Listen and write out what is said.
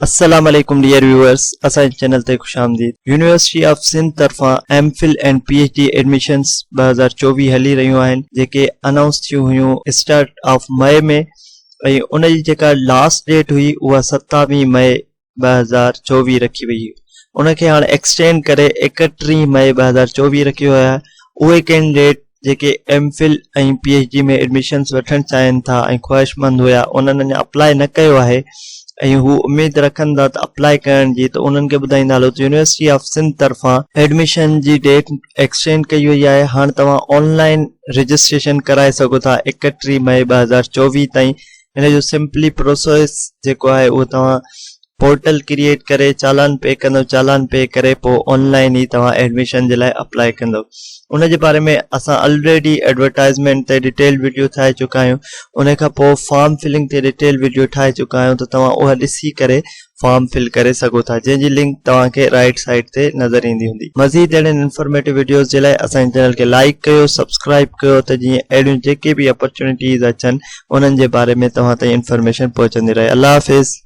السلام عليڪم dear viewers اسان جي چينل تي خوش آمديد يونيورسٽي آف سنڌ طرفان M Phil and P H D admissions 2024 هلي رهيون آهن جيڪي انائونس ٿيون هيون اسٽارٽ آف مئي ۾ ۽ ان جي جيڪا لاسٽ ڊيٽ هئي اها 27 مئي 2024 رکي وئي هئي ان کي هاڻ ايڪسٽينڊ ڪري 31 مئي 2024 رکيو ويو آهي اهي ڪينڊيڊيٽ جيڪي M Phil ۽ P H D ۾ admissions وٺڻ چاهين ٿا ۽ خواهشمند هيا انهن اڃا اپلاء نه ڪيو آهي ۽ هو اميد رکن ٿا ته اپلاء ڪرڻ جي ته انهن کي ٻڌائيندا هلو ته يونيورسٽي آف سنڌ طرفان ايڊميشن جي ڊيٽ ايڪسٽينڊ ڪئي وئي آهي هاڻ توهان آن لائن رجسٽريشن ڪرائي سگهو ٿا 31 مئي 2024 تائين ان جو سمپلي پروسيس جيڪو آهي اهو توهان پورٽل ڪريئيٽ ڪري چالان پي ڪندو چالان پي ڪري پوء آن لائن ئي توهان ايڊميشن جي لاء اپلائي ڪندو ان جي باري ۾ اسان الريڊي ايڊورٽائزمينٽ تي ڊيٽيل وڊيو ٺاهي چڪا آهيون ان کان پوء فارم فلنگ تي ڊيٽيل وڊيو ٺاهي چڪا آهيون ته توهان اها ڏسي ڪري فارم فل ڪري سگهو ٿا جنهن جي لنڪ توهان کي رائيٽ سائيڊ تي نظر ايندي هوندي مزيد اهڙين انفارميٽو وڊيوز جي لاء اسان جي چينل کي لائيڪ ڪيو سبسڪرائيب ڪيو ته جيئن اهڙيون جيڪي به اپرچونيٽيز اچن انهن جي باري ۾ توهان تائين انفارميشن پهچندي رهي الله حافظ.